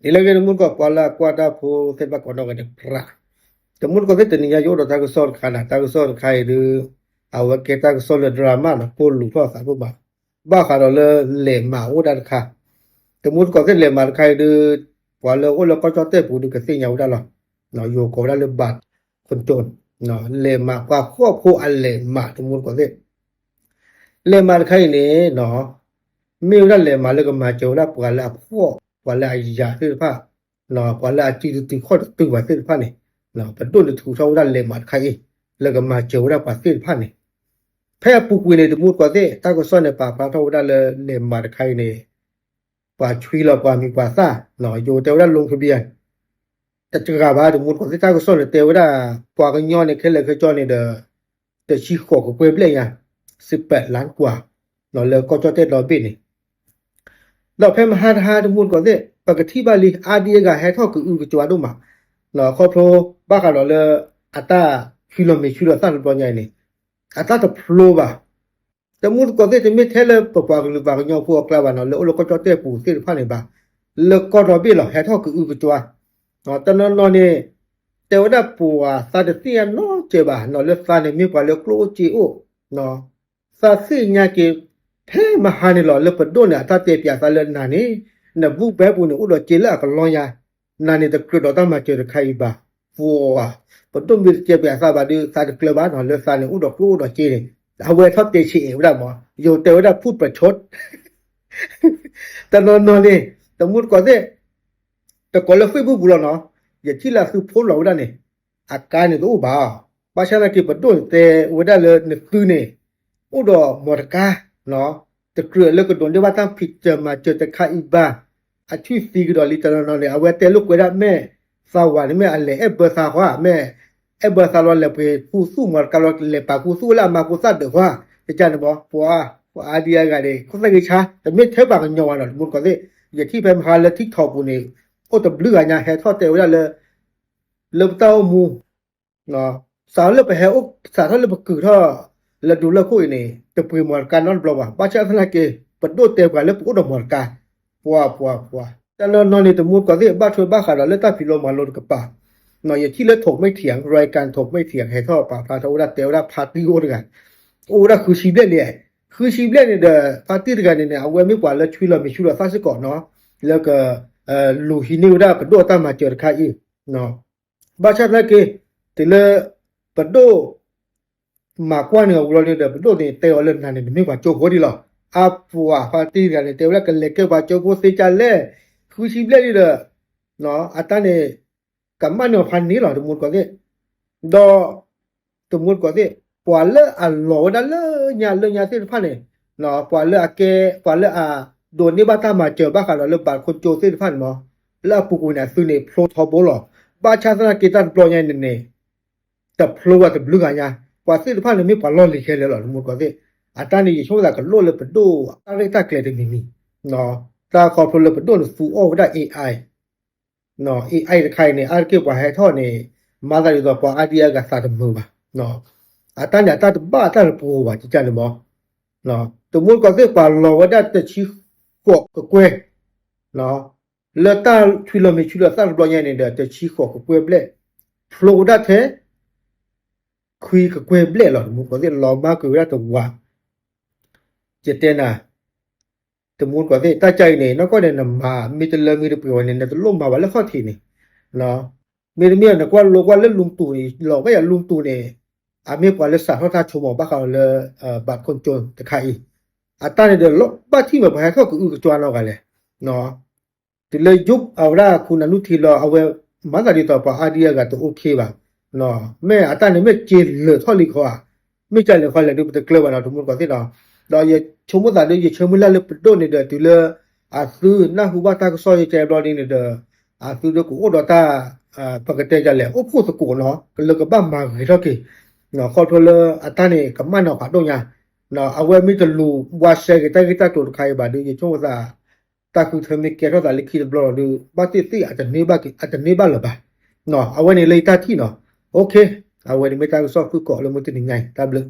ဒ်လဲၣ်ဂ့ၤ တမူတကိး ပှၤလၢအကွၢ်တၢ်ဖိသ့ၣ်တဖၣ်ကိးနီၢ်ဂၤဒဲး ပြး တမူတကိးသ့ၣ် တနံၤညါယအိၣ်ဒီးတၢ်ကစီၣ်တခါန့ၣ် တၢ်ကစီၣ်တခါအံၤဒုး အဝဲကဲတၢ်ကစီၣ်လၢ drama နီၤ ပိၢ်လူၤထီၣ်သးဒိၣ်မး ဘၣ်ဃးဒီးလၢလဲၤမၤအိၣ်ဒၣ်တခါ တမူတကိးသ့ၣ် လဲၤမၤတခါအံၤဒုး ပှၤလၢအိၣ်လၢကီၢ်ကၠီၣ်တဲၣ်ပူၤဒုးကသ့ၣ်ညါဝဲဒၣ်လီၤ. ယိၤကိးဝဲဒၣ်လၢ ဘၣ်ခိၣ်ကၠိ လဲၤမၤ ပှၤဟီၣ်ခိၣ်အလဲၤမၤ တမူတကိးသ့ၣ် လဲၤမၤတခါအံၤန့ၣ် မ့ၢ်ဝဲဒၣ်လဲၤမၤလၢကမၤစၢၤဝဲဒၣ်ပှၤလၢအဖှီၣ် ပှၤလၢအယာ်သ့ၣ်တဖၣ် ပှၤလၢအစုတတုၤခီၣ်တတုၤဘၣ်သ့ၣ်တဖၣ်န့ၣ် ပဒိၣ်န့ၣ်ထုးထီၣ်ဝဲဒၣ်လဲၤမၤတခါအံၤ လၢကမၤစၢၤဝဲဒၣ်ပှၤသ့ၣ်တဖၣ်န့ၣ် ဖဲအပူၤကွံာ်န့ၣ် တမူတကိးသ့ၣ် တၢ်ကစီၣ်န့ၣ် ပာ်ဖျါထီၣ်ဝဲဒၣ်လၢလဲၤမၤတခါအံၤန့ၣ် ပှၤဆွံလီၤပှၤမံၤပှၤသၣ် ယိၤတဲဝဲဒၣ် လီဘံယၣ် တဂၤဘၣ် တမူတကိးသ့ၣ် တၢ်ကစီၣ်န့ၣ်တဲဝဲဒၣ် ပှၤကညီန့ၣ် ခဲလၢာ်ခဲဆ့န့ၣ်ဒီး တဆံဃိးကကွဲၢ်ဘျဲၣ်ညါ စံးပာ်လၢကွၢ် လၢကီၢ်ကၠီၣ်တဲၣ်ဒီဘ့ၣ်န့ၣ် ဒီးဖဲမဟါတဟါ တမူတကိးသ့ၣ် ပကထံၣ်ဘၣ်လံ အါဒံအါဂၤဟဲထီၣ်ကအုကကွါဒိၣ်မး ခီဖျိဘၣ်ဃးဒီးလၢ အတၢ်ဆွံလီၤမံၤဆွံလီၤသၣ်တဘျီညါအံၤန့ၣ် အတၢ်တဖျိဘၣ် တမူတကိးသ့ၣ် တမ့ၢ်ထဲလၢပပှၤကလုာ်ပှၤကညီဖိအကျါဘၣ်နီၤ လၢအိၣ်လၢကီၢ်ကၠီၣ်တဲၣ်ပူၤသ့ၣ်တဖၣ်န့ၣ်ဘၣ် လၢကီၢ်ဒီဘ့ၣ်လီၤ ဟဲထီၣ်ကအုကကွါ တနီၤနီၤန့ၣ် တဲဝဲဒၣ်ပှၤသးတသ့ၣ်ညါနီတစဲးဘၣ်နီၤ လၢသးန့ၣ်မ့ၢ်ပှၤလၢကျိၣ်အိၣ်စ့အိၣ် သးသ့ၣ်ညါက့ၤ ဖဲမဟါန့ၣ်လီၤ လၢပဒိၣ်န့ၣ် အတၢ်တဲပၠးသးလၢနၤန့ၣ် နဘူးဘဲပူၤန့ၣ် အိၣ်ဒီးစ့လၢအကလီညါ နၤန့ၣ်တကြၢးဒီးတၢ်မၤစၢၤတခါအံၤဘၣ် ပှၤ ပဒိၣ်မ့ၢ်တတဲပၠးသးဘၣ်ဒီး သးတကျၢၤဘၣ်နီၤ လၢသးန့ၣ်အိၣ်ဒီးကျိၣ်အိၣ်ဒီးစ့န့ၣ် အဝဲထီၣ်တဲဆံးအဲၣ်ဝဲဒၣ်မး ယိၤတဲဝဲဒၣ် ဖူၣ်ပဆိ တနီၤနီၤန့ၣ် တမူတကိးသ့ၣ် တကိးလၢ Facebook ပူၤလီၤနီၤ ယထံၣ်လၢအသုဖိလီၤဝဲဒၣ်န့ၣ် အကါန့ၣ်တအိၣ်ဘၣ် ဘၣ်ဆၣ်သနာ်က့ ပဒိၣ်န့ၣ်တဲဝဲဒၣ်လၢနသုန့ၣ် အိၣ်ဒီးမီတကါ တကြၢးလၢကဒိးန့ၢ်ဘၣ်တၢ်ဖံးစၢၤမၤစၢၤတခါအံၤဘၣ် အထွံၣ်သံကဒီးလံတနီၤနီၤန့ၣ် အဝဲတဲလိာ်ကွဲဒၣ်မ့ၢ်သးဝးန့ၣ် မ့ၢ်အလဲၤအဲၣ်ဘၢသးဃီ မ့ၢ်အဲၣ်ဘၢသးလီၤ လဲၤပှ့ၤခူသူၣ်မီတကါလီၤ လဲၤပာ်ခူသူၣ်လၢအမါဖိသၣ်ဒၢးဃီ ကကန့ၣ်မး ပှၤ ပှၤအါဒံအါဂၤန့ၣ် ခိၣ်သၣ်ဂ့ၤဆါ တမ့ၢ်ထဲပှၤကညီဘၣ်နီၤ တမူတကိးသ့ၣ် ယထံၣ်ဖဲမဟါလၢ TikTok ပူၤန့ၣ် အိၣ်တဘျုးဂၤညါဟဲထီၣ်တဲဝဲဒၣ်လၢ လၢပတၢ်အိၣ်မူ စးထီၣ်လၢပဟဲအိၣ် စးထီၣ်လၢပကုၤထီၣ် လၢဒူလၢခိၣ်အံၤန့ၣ် တပှ့ၤမီတကါနီတဘျီဘၣ် ဘၣ်ဆၣ်သနာ်က့ ပဒိၣ်တဲပှၤလၢပအိၣ်ဒီးမီတကါ ပှၤပှၤပှၤ တနီၤနီၤန့ၣ် တမူတကိးသ့ၣ် ဘၣ်ထွဲဘၣ်ဃးဒီးလၢတၢ်ဖံးလိမၤလိတကပၤ ယထံၣ်လၢ ထိးမ့ၢ်ထံး ရၢၢ်ကၣ် ထိးမ့ၢ်ထံး ဟဲထီၣ်ပာ်ဖျါထီၣ်ဝဲဒၣ်တဲဝဲဒၣ် ဖါတံၢ်အိၣ်တဂၤ အိၣ်ဝဲဒၣ်ဃုဆံဘျဲၣ်လံ ဃုဆံဘျဲၣ်န့ၣ်ဒီး ဖါတံၢ်တဂၤန့ၣ်န့ၣ် အဝဲမ့ၢ်ပှၤလၢဆွံလီၤမံၤဆွံလီၤသၣ်စ့ၢ်ကီးနီၤ လၢက လူၤဟံးန့ၢ်ဝဲဒၣ်ပဒိၣ်အတၢ်မၤစၢၤတခါအံၤ ဘၣ်ဆၣ်သနာ်က့ တုၤလၢ ပဒိၣ် မၤကွၢ်န့ၢ်အီၤဝံၤလီၤန့ၣ်ဒီး ပဒိၣ်န့ၣ်တဲအီၤလၢနၤန့ၣ် နမ့ၢ်ပှၤကၠိဖိဒံးလီၤ. အပှၤဖါတံၢ်တဂၤန့ၣ် တဲဝဲဒၣ်ကလဲၤကဲပှၤကၠိဖိသ့ကၢ်လဲၣ်, ဃုဆံဘျဲၣ်ဒံးဒီး အတၢ်န့ၣ် ကမၣ်န့ၢ်အီၤဖးန့ၣ်လီၤ တမူတကိးသ့ၣ်, ဒီး တမူတကိးသ့ၣ် ပှၤလၢအလီၤဝဲဒၣ်လၢညါလၢညါသ့ၣ်တဖၣ်န့ၣ် ပှၤလၢအကဲ ပှၤလၢအဒိးန့ၢ်ဘၣ်တၢ်မၤစၢၤဘၣ်ဃးဒီးလၢဘၣ်ခိၣ်ကၠိသ့ၣ်တဖၣ်န့ၣ်မး လၢအပူၤကွံာ်န့ၣ် အသုန့ၣ်ဖျိထီဘိလီၤ. ဘၣ်ဆၣ်သနာ်က့တၢ်တဘျီညါန့ၣ်န့ၣ် တဖျိဘၣ်တဘျုးဂၤညါ, ပှၤသ့ၣ်တဖၣ်န့ၣ်မ့ၢ်ပှၤလီၢ်လံၤခဲလၢာ်လီၤ တမူတကိးသ့ၣ်. အတၢ်န့ၣ်ယဆိကမိၣ်သးကလိၣ်လၢပဒိၣ်တၢ်ရဲၣ်တၢ်ကျဲၤတမံၤမံၤ, တၢ်ခီဖျိလၢပဒိၣ်န့ၣ်သူအီၣ်ဝဲဒၣ် AI, AI တခါအံၤန့ၣ် အါတက့ၢ်ပှၤဟဲထီၣ်န့ၣ် မၤသးဒ်သိးပှၤအါဒံအါဂၤသးတမုာ်ဘၣ်, အတၢ်န့ၣ်အတၢ်တဘၣ်အတၢ်တပှိၤဘၣ် ကကန့ၣ်မး, တမူတကိးသ့ၣ်ပှၤလီၤဝဲဒၣ်တဆံဃိးကကွဲၢ် လၢတၢ်ဆွံလီၤမံၤဆွံလီၤသၣ်တဘျီညါန့ၣ်ဒီး တဆံဃိးကကွဲၢ်ဘျဲၣ် ဖျိဝဲဒၣ်ထဲ ခွံကကွဲၢ်ဘျဲၣ်လီၤ တမူတကိးသ့ၣ် လီၤမၢ်ကွံာ်ဝဲဒၣ်တဝး, ယတဲနၤ, တမူတကိးသ့ၣ် တၢ်ကါအံၤန့ၣ် နီၢ်ကီၢ်န့ၣ် နမၤမ့ၢ်တလၢမ့ၢ်တပှဲၤဝဲန့ၣ် နတလိၣ်မၤဘၣ်လၢခီၣ်ထံးန့ၣ်, မ့တမ့ၢ်နကွၢ်လိကွၢ်လၢလူတူၢ်န့ၣ် လီၤဘၣ်ယၤလူတူၢ်န့ၣ် အမ့ၢ်ပှၤလၢစးထီၣ်တၢ်ဆိကမိၣ်ဘၣ်ဃးလၢ ဘၣ်ခိၣ်ကၠိတခါအံၤ, အတၢ်န့ၣ်ဒီးလီၤဘၣ်ထံၣ်ဝဲပှၤဟဲထီၣ်ကအုကစွါနီတဂၤလဲၣ် တုၤလၢယုၢ်အဝဲဒၣ်ခူနၤနူၢ်ထံလီၤ အဝဲမၤသးဒ်သိးပှၤအါဒံအါဂၤတအိၣ်ခ့ဘၣ်, မ့ၢ်အတၢ်န့ၣ်မ့ၢ်က့ၤလၢာ်ထီၣ်လံခီဧါ, မ့ၢ်ကလဲၤခီလဲၣ်ဒုးပတကျၢၤဘၣ်နီၤ တမူတကိးသ့ၣ်နီၤ, ဒီးယဆိကမိၣ်သးဒုး ယဆၢမုၢ်လၢ်လၢပဒိၣ်န့ၣ်ဒီး တုၤလၢအသုနၢ်ဟူဘၣ်တၢ်ကစီၣ်ယကဲဘျီဒ်န့ၣ်ဒီး အသုဒုးကအိၣ်ဒီးတၢ် ပကတဲဒ်လဲၣ် အိၣ်ဖှိၣ်သကိးနီၤ လၢကဘၣ်မၤဂ့ၤထီၣ်က့ၤ, ခီဖျိလၢအတၢ်န့ၣ် ကမၣ်န့ၢ်ဖးဒိၣ်ညါ, အဝဲမ့ၢ်တလူၤဝါစဲက့ၤတၢ်ဂ့ၢ်တၢ်ကျိၤတခါအံၤဘၣ်ဒုး ယဆိကမိၣ်သး တၢ်ဃုထၢမ့ၢ်ကဲထီၣ်သးလၢခံတဘျီလီၤဒုး ဘၣ်သ့ၣ်သ့ၣ်အတန့ၢ်ဘၣ်က့ၤ အတန့ၢ်ဘၣ်လၢၤဘၣ်, အဝဲန့ၣ်လၢယတၢ်ထံၣ်နီၤ, အဝဲန့ၣ်မ့ၢ်တၢ်ကစီၣ်ဖုၣ်ကိာ်လၢမုၢ်တနံၤညါအံၤ တၢ်ဘျုး